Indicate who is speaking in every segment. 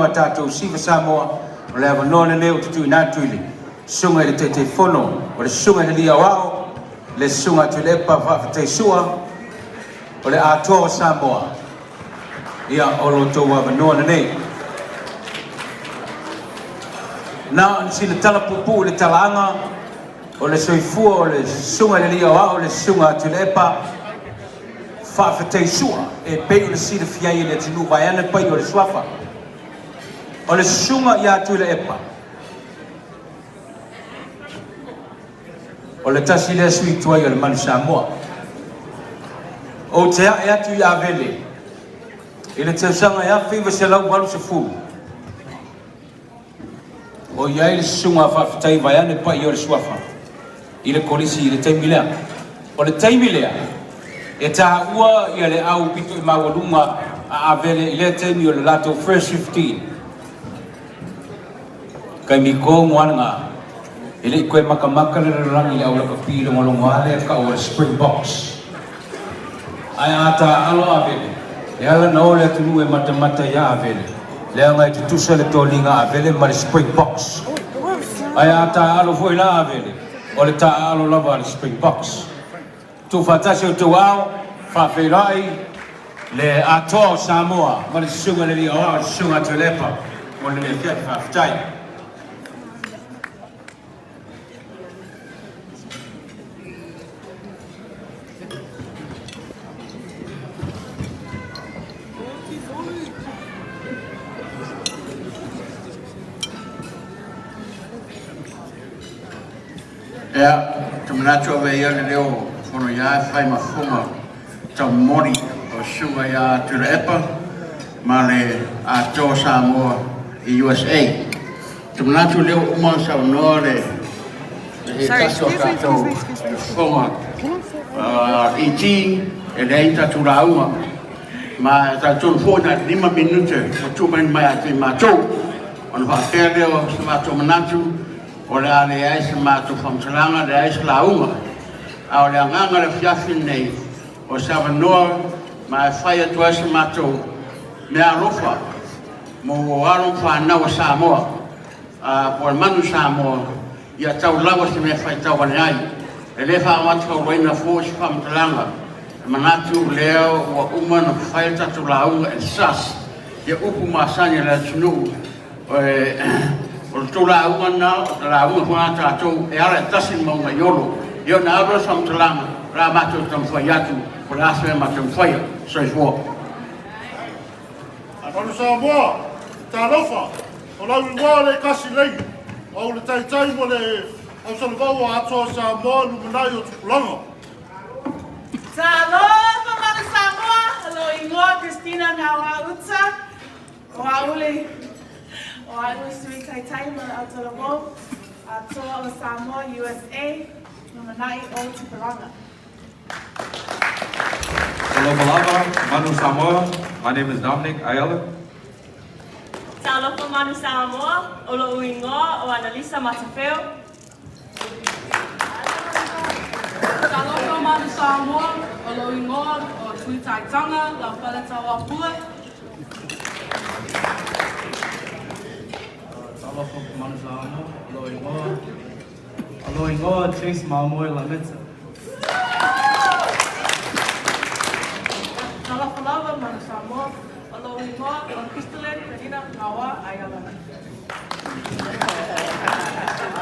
Speaker 1: A tatou Siva Samoa, o le avanoa lenei ou te tuuina atu i le Susuga i le Taitaifono o le Susuga i le Alii Aoao, le Susuga Tuilaepa Faafetai Sua, o le Atoa o Samoa. Ia, o lo outou avanoa lenei. Na o sina tala puupuu i le talaaga o le soifua o le Susuga i le Alii Aoao, le Susuga Tuilaepa Faafetai Sua, e pei ona silafia ai e le atunuu vaeane paia o le suafa. O le susuga ia Tuilaepa, o le tasi lea sui tuai o le Manu Samoa. Ou te ae atu i Avele i le tausaga e 1980, o i ai le susuga a Faafetai vaeane paia o le suafa i le kolisi i le taimi lea. O le taimi lea, e taua ia le au pito i maualuga a Avele i lea taimi o le latou first 15. Taimi tonu lava lena, e le i toe matamata le lalolagi i le au lakapi logologo lava lea tau o le Springboks. Ae a taaalo Avele, e ala ona o le atunuu e matamata iā Avele, leaga e tutusa le toniga a Avele ma le Springboks. Ae a taaalo foi la Avele, o le taaalo lava a le Springboks. Tuufaatasi outou aao, faafeiloai le Atoa o Samoa ma le Susuga i le Alii Aoao, le Susuga a Tuilaepa mo lenei afiafi. Faafetai.
Speaker 2: Ia, ou te manatu ave ia le leo o Fonoia e fai ma fofoga taumomoli o Susuga ia Tuilaepa ma le Atoa Samoa i USA. Ou te manatu o lea ua uma ona saunoa le se tasi o tatou fofoga ET, e leai ni tatou lauga. Ma e talitonu foi na o le 5 minute ua tuu mai ia te matou. Ona faapea lea o se matou manatu, o le a leai se matou faamatalaga, leai se lauga. A o le agaga o le afiafi lenei, o se avanoa ma e fai atu ai se matou meaalofa mo alo ma fanau a Samoa, po o le manu Samoa, ia tau lava se mea faitau ane ai. E le faamatafauaina foi se faamatalaga, e manatu lea ua uma ona fai le tatou lauga e le SAS, ia upu masani a le atunuu, o le tou lauga lena, o le lauga foi lena a tatou, e ala e tasi le mauga i Olo. Ia ona alu lea o le faamatalaga, o le a matou taumafai atu, po o le a se mea matou faia. Soifua.
Speaker 3: Manu Samoa, talofa, o lau igoa le kasi lei, o le taitai mo le ausalavau a Atoa Samoa lumanai o tupulaga.
Speaker 4: Talofa Manu Samoa, o lou igoa Christina Ngauauta, o au le o au le sui taitai mo le Aotearoa Atoa o Samoa USA, lumanai o tupulaga.
Speaker 5: Talofa lava, Manu Samoa. My name is Dominic Ayala.
Speaker 6: Talofa Manu Samoa, o lou igoa o Analisa Matafeo.
Speaker 7: Talofa Manu Samoa, o lou igoa o Tuitaitanga, Laufale Tauapua.
Speaker 8: Talofa Manu Samoa, o lou igoa, o lou igoa Chase Mamoe Lameta.
Speaker 7: Talofa lava Manu Samoa, o lou igoa o Crystalyn Penina Ngaoa Ayala.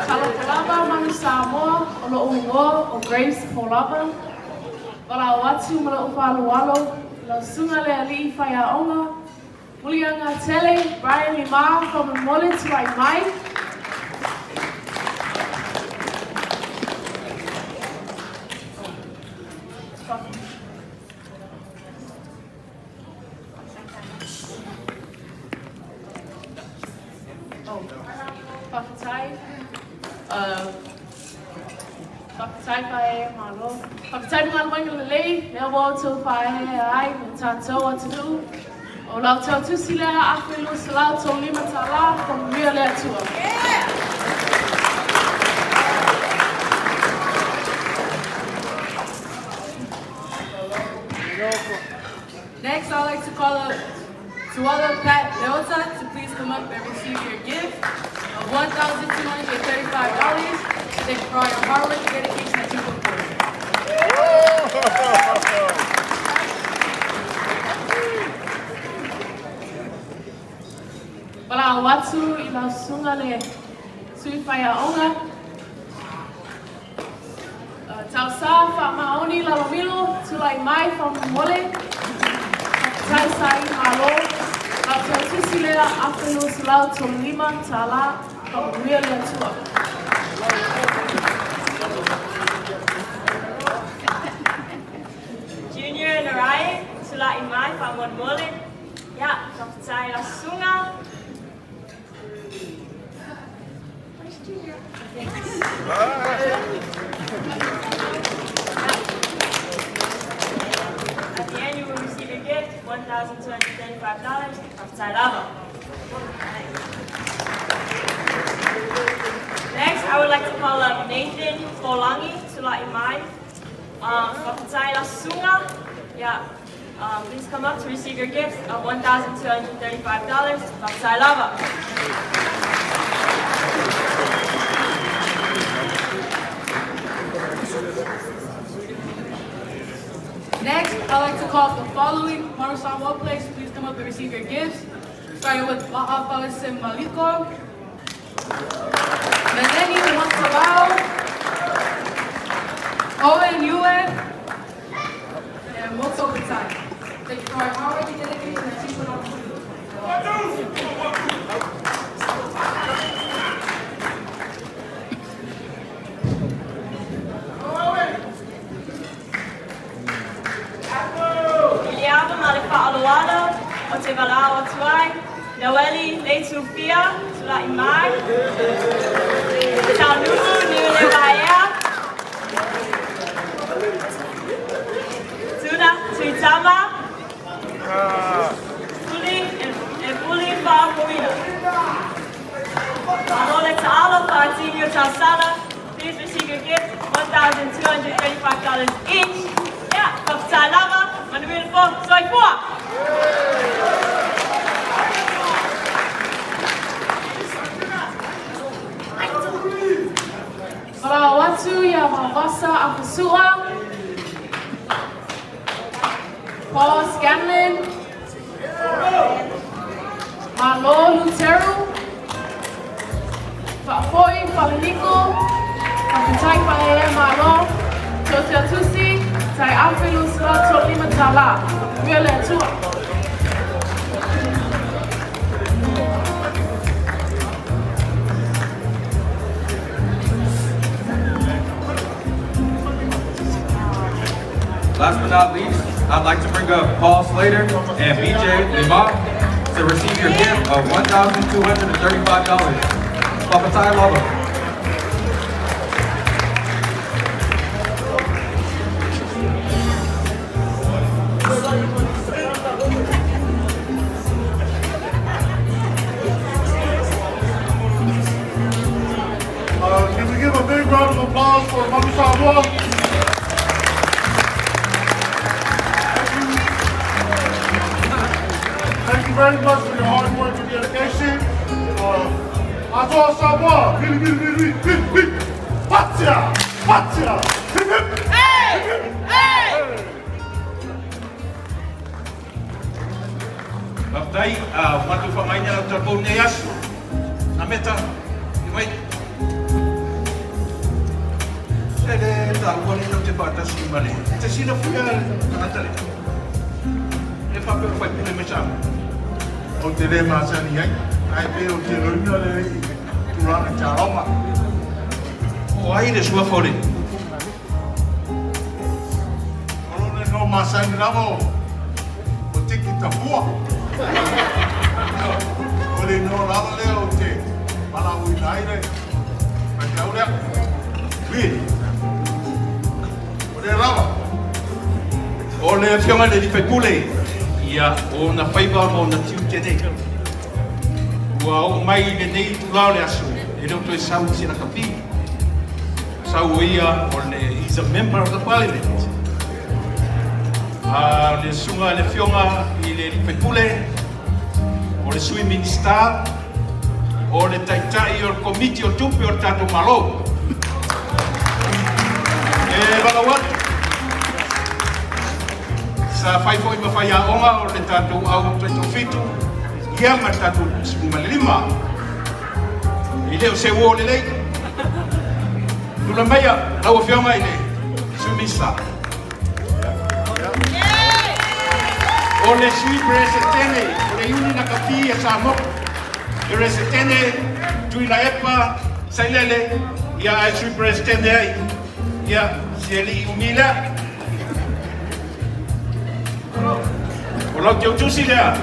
Speaker 7: Talofa lava Manu Samoa, o lou igoa o Grace Polava. Valaau atu ma lou faaaloalo i lau susuga le alii faiaoga, Muliaga Tele, Brian Lima, faamolemole tulai mai. Oh, faafetai. Faafetai faaee malo. Faafetai mo galuega lelei, lea ua outou faaeaea ai mo tatou atunuu. O la outou tusi lea $1,235, faamanuia le Atua. Next, I'd like to call up Tuala Pat Leota to please come up and receive your gift of $1,235. Thank you for all your hard work and dedication that you put forth. Valaau atu i lau susuga le Sui Faiaoga, Tausa Faamaoni Lalomilo, tulai mai faamolemole, faafetai sai malo, lau tautusi lea $1,235 tala, faamanuia le Atua.
Speaker 6: Junior Narae, tulai mai faamolemole, ia, faafetai lau susuga. Where's Junior? At the end, you will receive a gift, $1,235 faafetai lava. Next, I would like to call up Nathan Folangi, tulai mai. Faafetai lau susuga. Yeah. Please come up to receive your gift of $1,235. Faafetai lava.
Speaker 7: Next, I'd like to call up the following Manu Samoa players. Please come up and receive your gifts. Starting with Ma'a Falese Maliko, Melanie Wansabao, Owen Yue, and Moto Katai. Thank you for your hard work and dedication that you put on the field.
Speaker 6: I le ava ma le faaaloalo ou te valaau atu ai, Noeli Leitufia, tulai mai. Taunu'u Niulevaea, Tuna Tuitama, Tuli e Puli Faapuina. Malo le taalo fa'atini o tausaga. Please receive your gift, $1,235 each. Yeah, faafetai lava, manuia le po, soifua!
Speaker 7: Valaau atu ia Vaovasa Afasua, Paul Scanlon, Malo Luteru, Faafoi Falaniko, Faafetai Faaea Malo, Teoteotusi, Tai $1,235 tala. Manuia le Atua.
Speaker 5: Last but not least, I'd like to bring up Paul Slater and BJ Lima to receive your gift of $1,235. Faafetai lava.
Speaker 3: Can we give a big round of applause for Manu Samoa? Thank you. Thank you very much for your hard work and dedication. Atoa Samoa, vili vili vili vili vili, Patia, Patia, hip hip, hip hip, hey!
Speaker 9: Faafetai, a matou faamaiina lau taupou i lenei aso. Na meta, i mai. E le taua lea tatou te faatasi ma le. Te silafia le tagata lea. E faapea o le faipule mai Samoa.
Speaker 3: Ou te le masani ai, ae pei o te loina le i tulaga taloga.
Speaker 9: O ai le suafa o le.
Speaker 3: O lona igoa masani lava o Tiki Tafua. O le igoa lava lea ou te valaauina ai le faifeau lea. Ui! O lea lava.
Speaker 9: O le afioga i le alii faipule, ia, o ona faiva ma ona tiute nei. Ua oo mai i lenei itula o le aso, e le o toe sau i se lakapi. Sau o ia o le, he's a member of the parliament. A o le susuga i le afioga i le alii faipule, o le sui Minisita, o le Taitai o le Komiti o Tupe o le tatou Malo. E valaau atu, sa fai foi ma faiaoga o le tatou au taitoafitu ia ma le tatou 15. E le o se uo lelei. Tula maia lau Afioga i le Sui Minisita. O le Sui Peresetene o le Iuni Lakapi a Samoa, Peresetene Tuilaepa Sailele, ia ae Sui Peresetene ai, ia si alii umi lea. O lau teutusi lea.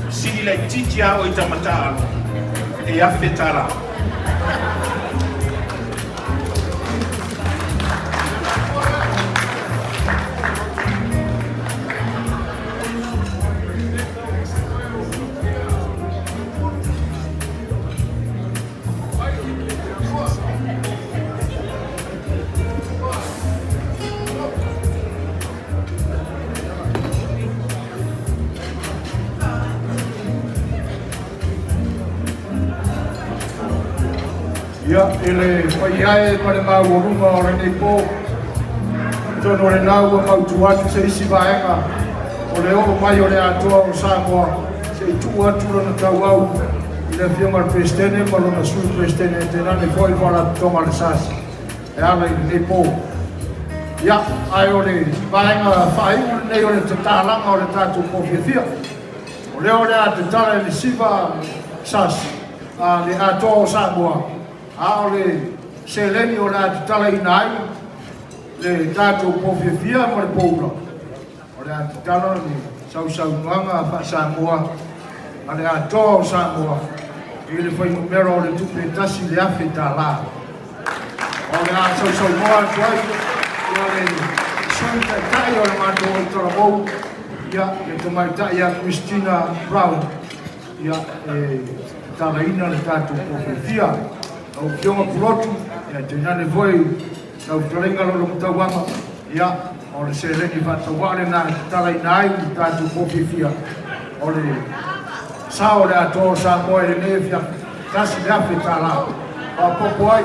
Speaker 9: Sili laitiiti lava oe i tama taaalo e $1,000.
Speaker 10: Ia, e le paia e ma le maualuga o lenei po, atonu o lena ua mautu atu se isi vaega o le oo mai o le Atoa o Samoa se i tuu atu lona tauau i le Afioga i le Peresetene ma lona Sui Peresetene tainane foi le Faalapotopotoga a le SASI e ala i lenei po. Ia, ae o le vaega faaiu lenei o le tatalaga o le tatou po fiafia. O lea o le a tatala i le siva SAS a le Atoa o Samoa, a o le seleni o le a tatalaina ai le tatou po fiafia ma le poula, o le a tatala le sausaunoaga faa-Samoa a le Atoa o Samoa i le fuainumera o le tupe $1,000. O le a sausaunoa atu ai ia le Sui Taitai o le matou autalavou, ia le Tamaitai ia Christina Brown, ia e tatalaina le tatou po fiafia. Lau Afioga Pulotu, ia tainane foi lau fetalaiga Lolomatauama, ia o le seleni faatauvaa lena e tatalaina ai le tatou po fiafia o le sao o le Atoa o Samoa i lenei afiafi, $1,000. Faaopoopo ai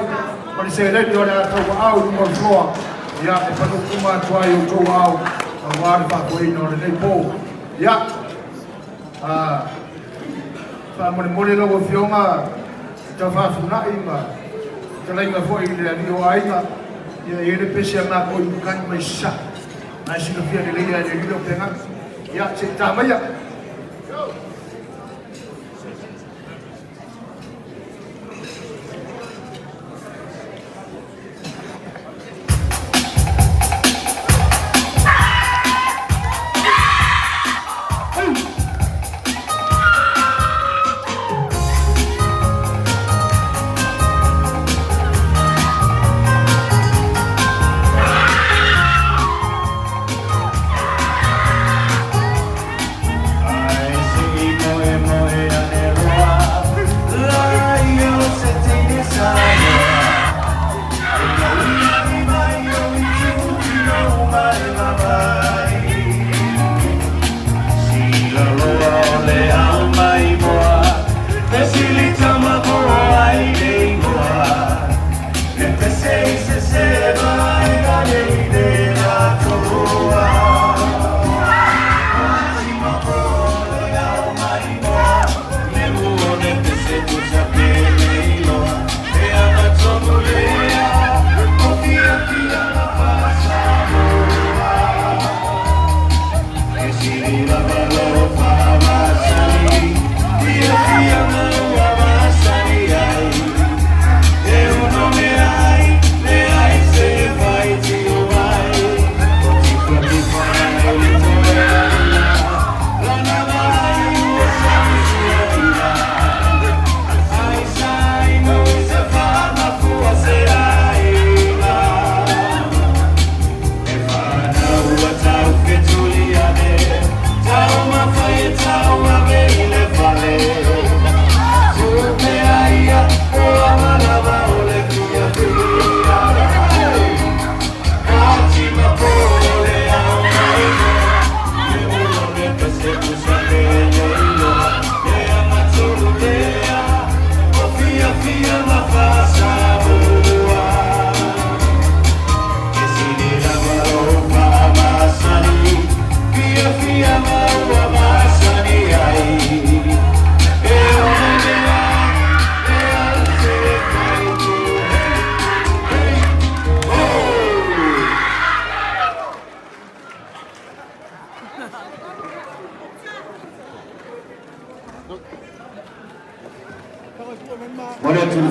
Speaker 10: ma le seleni o le a tauaau i luma o le floa, ia e panuku uma atu ai i outou aao aua le faafoeina o lenei po. Ia, faamolemole lau Afioga i Taufaafunai ma fetalaiga foi i le alii o aiga, ia e i ai le pese a matou i Makani mai Sasae, na e silafia lelei lava e le alii Lopegaga. Ia, se i ta maia.
Speaker 11: atu.